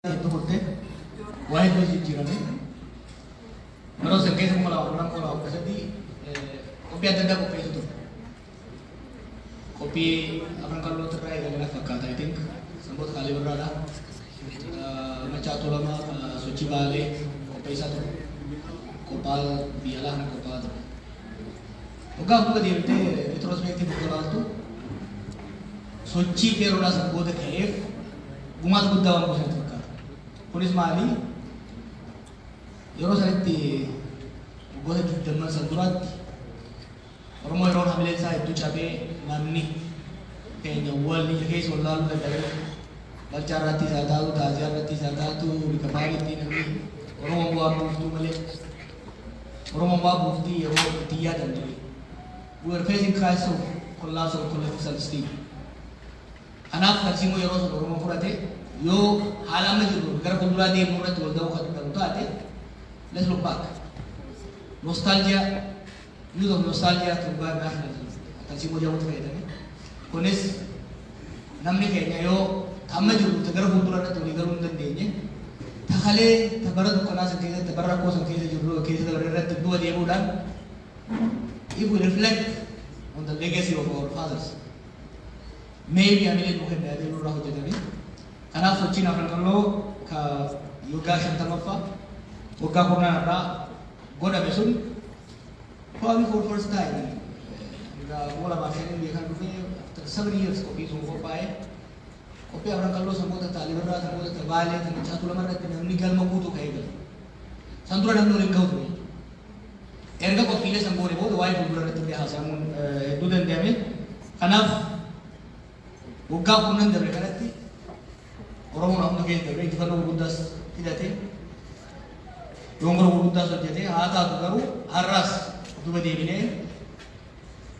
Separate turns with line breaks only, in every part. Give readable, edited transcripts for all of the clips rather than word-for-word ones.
Hedduu kutte, waa hedduu jijjiirame. Yeroo san keessa 2010, 2013 qophii adda addaa qopheessu ture. Qophii Afran Qal'ootti irraa eegale na fakkaata, I think. Sanboota Kaalii Birraadha. Machaa Tuulamaa sochii Baalee qopheessaa ture. Qophaa biyya alaa kana qophaa'aa ture. Waggaa kuma deemtee retrospective ilaaltu, sochii qeerroodhaa san booda ka'eef gumaata guddaa waan buusan fakkaata. Kunis maali? Yeroo sanitti, waggoota 20n san duraatti, Oromoo yeroon hamileen isaa hedduu cabee, namni keenya wal ija keessa wal laaluu dadhabee, balchaa irratti isaa taatu, taaziyaa irratti isaa taatu, bika baay'eetti namni Oromoon bu'aa buuftuu malee Oromoon bu'aa buuftii yeroo itti yaadan ture. We were facing crisis of collapse of collective self-esteem. Kanaaf tarsiimoo yeroo sun Oromoon fudhate, yoo haala amma jirru gara fuulduraa deemuu irratti wal ga'uu kan danda'u taate, let's look back. Nostalgia, use of nostalgia to revive nationalism. Tarsiimoo jedhamutti fayyadame. Kunis namni keenya yoo amma jiru gara fuuldura irratti walii galuu hin dandeenye, takalee ta bara dukkanaa san keessatti, bara rakkoo san keessa jirru keessa dabarre irratti du'a deemuudhaan, if we reflect on the legacy of our fathers, maybe hamilee nu kenna yaadee nurraa hojjetame. Kanaaf sochiin Afran Qalloo ka waggaa 50ffaa waggaa 10 irraa godhame sun probably for first time egaa 2005 biyya kana dhufee, after 7 years qophii sun qophaa'e. Qophii Afran Qalloo sanboota Taalibirraa, sanboota Baalee, kan Machaa Tuulamaa irratti namni galma guutuu ka'ee gala. San dura namni waliin ga'u ture. Erga qophiilee san goone booda waa'ee fuuldura irratti illee haasa'amuun hedduu danda'ame. Kanaaf waggaa 10n dabre kanatti Oromoon hunda keessa dabre injifannoo gurguddaas fidate, dongora gurguddaas hojjete. Haa taatu garuu har'aas duba deebinee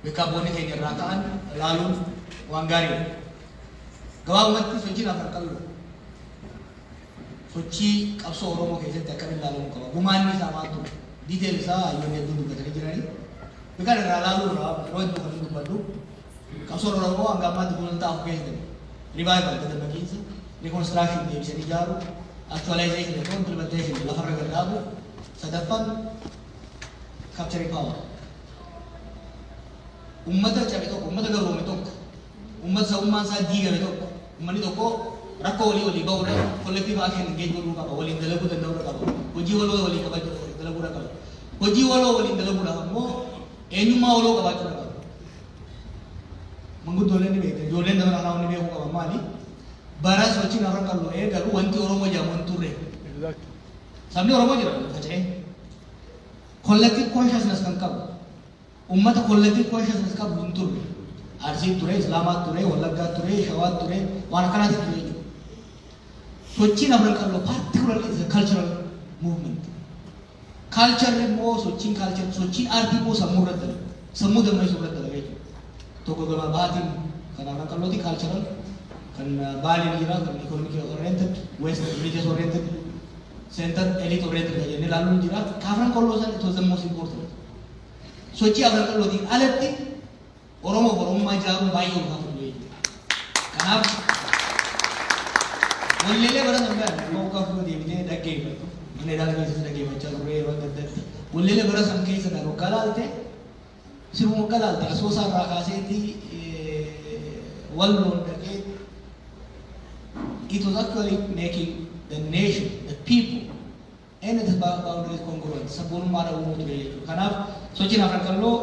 bakka abboonni keenya irraa ka'an laaluun waan gaariidha. Gabaabumatti sochiin Afran Qalloo sochii qabsoo Oromoo keessatti akkamiin ilaalamuu qaba? Gumaanni isaa maal ture? Detail isaa hayyoonni hedduun dubbatanii jiranii. Bikaan irraa ilaaluu irraa yeroo hedduu kan dubbadhu, qabsoon Oromoo hanga ammaatti gulantaa afur keessa jira. Revival, dadammaqiinsa, reconstruction, deebisanii ijaaruu, actualization yookaan implementation, lafarra gad dhaabu, sadaffaan capturing power. Ummata cabe tokko, ummata gabroome tokko, ummata sabummaan isaa diigame tokko, ummanni tokko rakkoo walii walii bahuudhaan collective action engage godhuu qaba, waliin dalaguu danda'uu qaba, hojii waloo walii qabachuu dalaguu qaba. Hojii waloo waliin dalaguudhaaf ammoo eenyummaa waloo qabaachuu qaba. Manguddooleen ni beektan, ijoolleen dabala kanaa wanni beekuu qaban maali? Bara sochiin Afran Qalloo eegalu wanti Oromoo jedhamu hin turre. Sabni Oromoo jira faca'ee. Collective consciousness kan qabu, ummata collective consciousness qabu hin turre. Arsiin ture, Islaamaa ture, Wallaggaa ture, Shawaa ture, waan akkanaati ture jechuudha. Sochiin Afran Qalloo particularly is a cultural movement. Culture immoo, sochiin culture, sochiin aartii immoo sammuu irratti dalaga. Sammuu dammeessuu irratti dalaga jechuudha. Tokko gama bahaatiin kan Afran Qallooti cultural, kan Baaleen jira, kan economic oriented, west religious oriented, center elite oriented kan jennee ilaaluun jira. Ka Afran Qalloo san, it was the most important. Sochii Afran Qallootiin alatti Oromoo fi Oromummaa ijaaruun baay'ee ulfaatu ture jechuudha. Kanaaf walleelee bara san bayan amma waggaa fuula deebitee dhaggeeffattu, mana hidhaa keessatti dhaggeeffachaa turre yeroo adda addaatti. Walleelee bara san keessa kan waggaa laalte, sirba waggaa laalte, Asoosaa irraa kaaseetii Walloon dhaqee, it was actually making the nation, the people and its boundaries congruent, sabboonummaa uumuu ture jechuudha. Kanaaf sochiin Afran Qalloo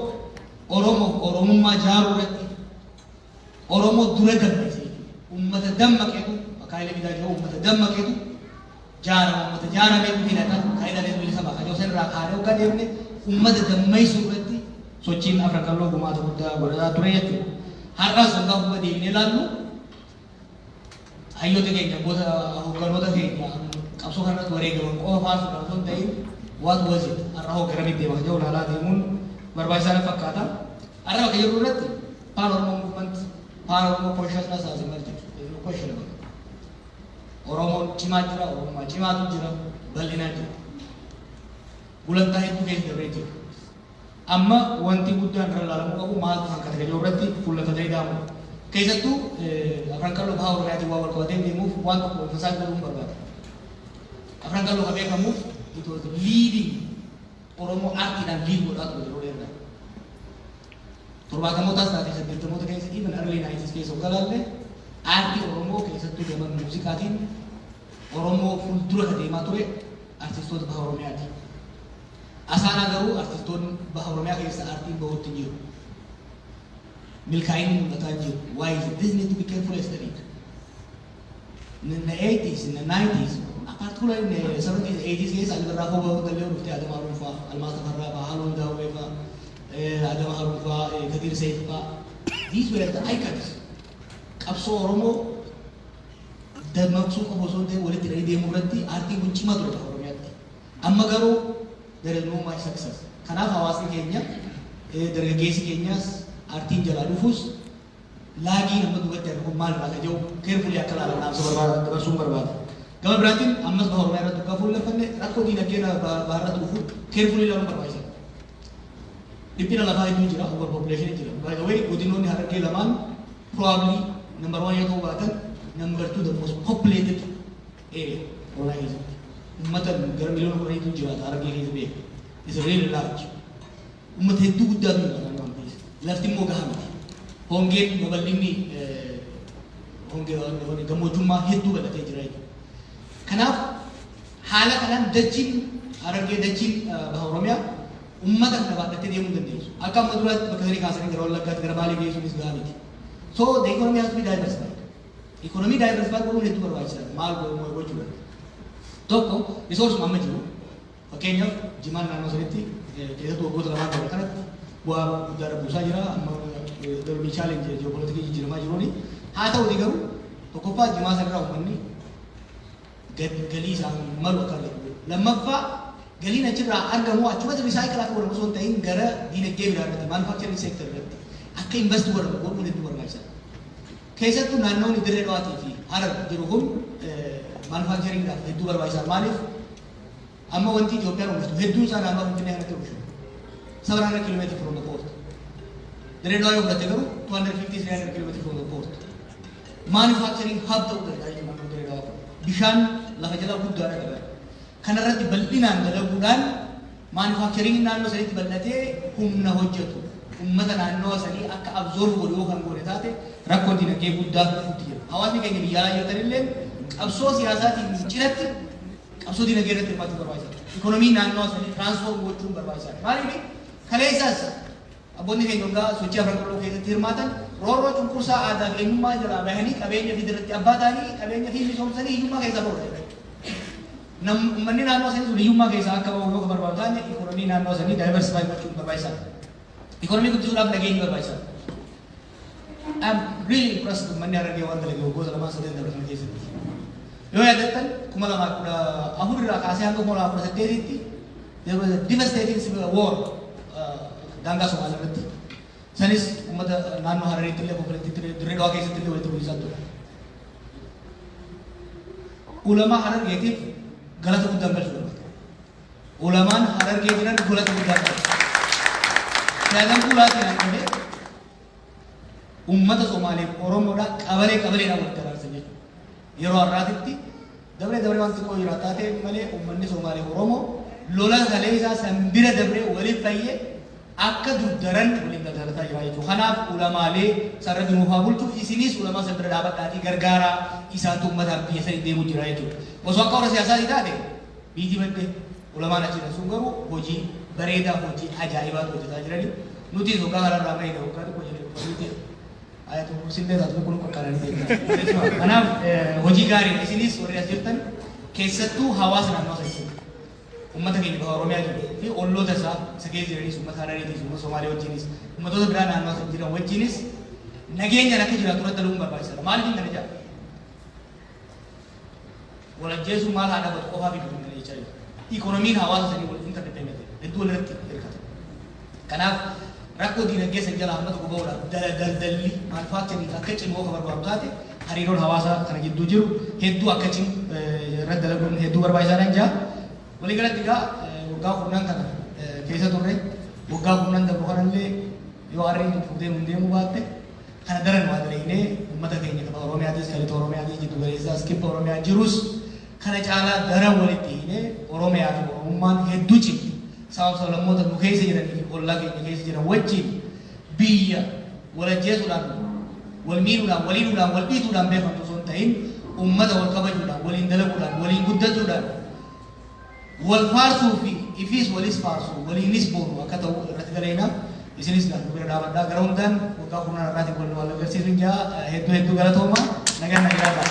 Oromoof Oromummaa ijaaruu irratti Oromoo dura dammaqse jechuudha. Uummata dammaqeetu, akkaalee bitaa jiru, uummata dammaqeetu jaarama, uummata jaarameetu hidhata, kan hidhateetu bilisa ba'a. Kan irraa kaanee hoggaa deemne, uummata dammaysuu irratti sochiin Afran Qalloo gumaata guddaa godhataa ture jechuudha. Har'as hoggaa fuula deemnee ilaallu, hayyoota keenya, goota hogganoota keenya qabsoo kanarratti wareegaman qofa faarsuudhaan osoo hin ta'in, what was it, har'a hoo garamitti deema jedhu ilaalaa deemuun barbaachisaa natti fakkaata. Har'a bakka jirru irratti Pan Oromo movement, Pan Oromo consciousness has emerged. There is no question about it. Oromoon cimaa jira, Oromummaa cimaatu jira, bal'inaa jira. Gulantaa hedduu keessa darbee jira. Amma wanti guddaan irra ilaalamuu qabu maaltu hanqate jedhu irratti fuullefatanii deemu. Keessattuu Afran Qalloo baha Oromiyaatiin waan wal qabatee deemuuf waan tokko emphasize godhuun barbaada. Afran Qalloo kan beekamuuf it was leading Oromoo aartiidhaan lead godhaa ture yeroo dheeraa. Torbaatamootaas taatee 80moota keessa, even early 90s keessa hoggaa laalle, aartii Oromoo keessattuu gama muuziqaatiin Oromoo fuuldura ka deemaa ture artistoota baha Oromiyaati. Asaanaa garuu artistoonni baha Oromiyaa keessa aartiin bahuutti hin jiru. Milkaa'inni mul'ataa hin jiru. Why is it? This need to be carefully studied. In the 80s, in the 90s, particularly in the 70s, 80s keessa Ali Birraa fa'aa gallee dhuftee, Adama Haruun fa'aa, Almaas Tafarraa fa'aa, Haloon Daawwee fa'aa, Adama Haruun fa'aa, Kadir Seif fa'aa. These were the icons. Qabsoo Oromoo dammaqsuu qofa osoo hin ta'in walitti hidhanii deemuu irratti aartiin kun cimaa ture lafa Oromiyaatti. Amma garuu there is no much success. Kanaaf hawaasni keenya, dargaggeessi keenyas aartiin jalaa dhufus laagiin amma duubatti argamu maal irraa ka jiru carefully akka ilaalan dhaamsa barbaada dabarsuun barbaada. Gama biraatiin ammas baha Oromiyaa irratti akka fuulleffanne rakkoo diinagdee baha irratti dhufu carefully ilaaluun barbaachisaadha. Dhiphina lafaa hedduu jira, overpopulation jira. By the way, godinoonni Harargee lamaan probably number one yoo ta'uu baatan number two, the most populated area Oromiyaa keessatti. Uummata gara miliyoona 10tu jiraata Harargee keessa beeka. It's really large. Uummata hedduu guddaatu jira naannoo kana keessa. Lafti immoo gahaa miti. Hongeen babal'inni hongee gammoojjummaa hedduu bal'atee jira jechuudha. Kanaaf haala kanaan dachiin Harargee, dachiin baha Oromiyaa uummata kana baadhattee deemuu hin dandeessu. Akka amma duraatti bakka sanii kaasanii gara Wallaggaatti, gara Baalee geessuunis gahaa miti. So the economy has to be diversified. Economy diversified godhuun hedduu barbaachisaadha. Maal gochuudha? Tokko, resource amma jiru. Fakkeenyaaf jimaan naannoo sanitti keessattuu waggoota lamaan darban kanatti bu'aa guddaa buusaa jira. Amma darbii challenge geopolitics jijjiiramaa jiruuni. Haa ta'uti garuu tokkoffaa jimaa sanarraa uummanni galii isaan malu akka argatu. Lammaffaa, galiin achirraa argamu achumatti recycle akka godhamu osoo hin ta'in gara diinagdee biraa irratti, manufacturing sector irratti akka invest godhamu godhuun hedduu barbaachisaadha. Keessattuu naannoon Dirree Dhawaatii fi Harar jiru kun manufacturingidhaaf hedduu barbaachisaadha. Maaliif? Amma wanti Itoophiyaan oomishtu hedduun isaa naannoo Finfinnee kanatti oomishamu. 700 kilometer from the port. Dirree Dhawaa yoo fudhatte garuu 250 300 kilometer from the port. Manufacturing hub ta'uu danda'a jechuudha naannoo Dirree Dhawaa kun. Bishaan lafa jalaa guddaadha qaba. Kanarratti bal'inaan dalaguudhaan manufacturing naannoo sanitti bal'atee humna hojjetu ummata naannoo sanii akka absorb godhu yoo kan goone taate rakkoo dinagdee guddaa dhufuutti jira. Hawaasni keenya biyya alaa jirtan illee qabsoo siyaasaatiin cinatti qabsoo dinagdee irratti hirmaachuu barbaachisaadha. Ikonomii naannoo sanii transform gochuun barbaachisaadha. Maaliif? Kaleessaas abboonni keenya waggaa sochii Afran Qalloo keessatti hirmaatan roorroo cunqursaa aadaa fi eenyummaa jalaa bahanii qabeenya fi irratti abbaa ta'anii qabeenya fi misoomsanii hiyyummaa keessaa bahu. Uummanni naannoo sanii sun hiyyummaa keessaa akka bahu yoo barbaadu taane ikonomii naannoo sanii diversify gochuun barbaachisaadha. Ikonomii guddisuudhaaf nageenyi barbaachisaadha. I'm really impressed uummanni Harargee waan dalage waggoota lamaan sadan darban keessatti. Yoo yaadattan, 2014 irraa kaasee hanga 2018tti there was a devastating civil war daangaa Somaalee irratti. Sanis uummata naannoo Harariitti illee konfliktii Dirree Dhawaa keessatti illee walitti bu'iinsaa ture. Ulamaa Harargeetiif galata guddaan galchuu barbaada. Ulamaan Harargee jiran galata guddaa qabu. Siyaasan fuulaatiin hangafee uummata Somaaleef Oromoodhaa qabalee qabaleedhaan walitti araarsan jechuudha. Yeroo har'aatitti dabree dabree waan xiqqoo jira taatee malee uummanni Somaaleef Oromoo lola kalee isaa san bira dabree waliif fayyee akka durdaran waliin daldalataa jira jechuudha. Kanaaf ulamaalee sarara nuufaa bulchuuf isinis ulamaa san bira dhaabadhaatii gargaaraa, isaantu uummataaf biyya sanii deemuu jira jechuudha. Osoo akka warra siyaasaatii taate biitii badde ulamaan achi sun garuu hojii bareedaa, hojii ajaa'ibaatu hojjetaa jirani. Nuti waggaa kanarraa bahine waggaa tokko jedhee ayatu sillee taatu kun qaqqaranii beekna. Kanaaf hojii gaariidha. Isinis warri as jirtan keessattuu hawaasa naannoo sana jiru. Uummata keenya baha Oromiyaa jiru fi olloota isaa isa keessa jiranis, uummata Harariitis, uummata Somaalee wajjinis, uummatoota biraa naannoo sana jiran wajjinis nageenyaan akka jiraatu irratti dalaguun barbaachisaadha. Maaliif hin kana jedha? Walajjeesuun maal haa dhaabatu qofaa fi kana jechaa jiru. Ikonomiin hawaasa sanii wal interdependent, hedduu walirratti hirkata. Kanaaf rakkoo diinagdee san jala hamma tokko bahuudhaaf daldalli manufacturing akka cimu akka barbaadu taate hariiroon hawaasa kana gidduu jiru hedduu akka cimu irratti dalaguun hedduu barbaachisaadha jaa. Walii galatti egaa waggaa 10 kana keessa turre, waggaa 10 darbu kanallee yoo harreen fuutee nun deemuu baatte kana daran waa dalagnee uummata keenya kaba Oromiyaatis, kan lixa Oromiyaatis, jiddu galeessaas, kibba Oromiyaa jirus Kana caalaa daran walitti hiinee Oromiyaa fi Oromummaan hedduu cimti. Sabab sablammoota nu keessa jiranii fi ollaa keenya keessa jiran wajjin biyya wal ajjeesuudhaan, wal miidhuudhaan, wal hidhuudhaan, wal dhiituudhaan beekamtu osoo hin ta'in, uummata wal kabajuudhaan, waliin dalaguudhaan, waliin guddachuudhaan, wal faarsuu fi ifiis walis faarsuu, waliinis boonu akka ta'u irratti daleena. Isinis nu bira dhaabadhaa. Gara hundaan waggaa 10 irraatiin wal wal agarsiisuun jaa. Hedduu hedduu galatooma. Nagaan na jiraata.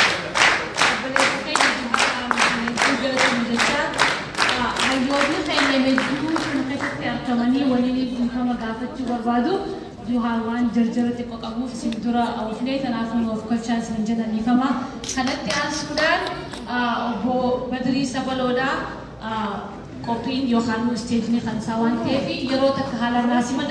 Obboleessa keenya hedduu galatoomuu jecha, hayyoonni keenya hedduu kana keessatti argamanii waliin dhiifama gaafachuu barbaadu. Juhaan waan jarjara xiqqoo qabuuf isin dura oofnee, kanaaf nu of kolchaa isin jedhan, dhiifama. Kanatti aansuudhaan obbo Badrii Sabaloodhaa, qophiin yookaan isteejni kan isaa waan ta'eef yeroo takka haala naasima.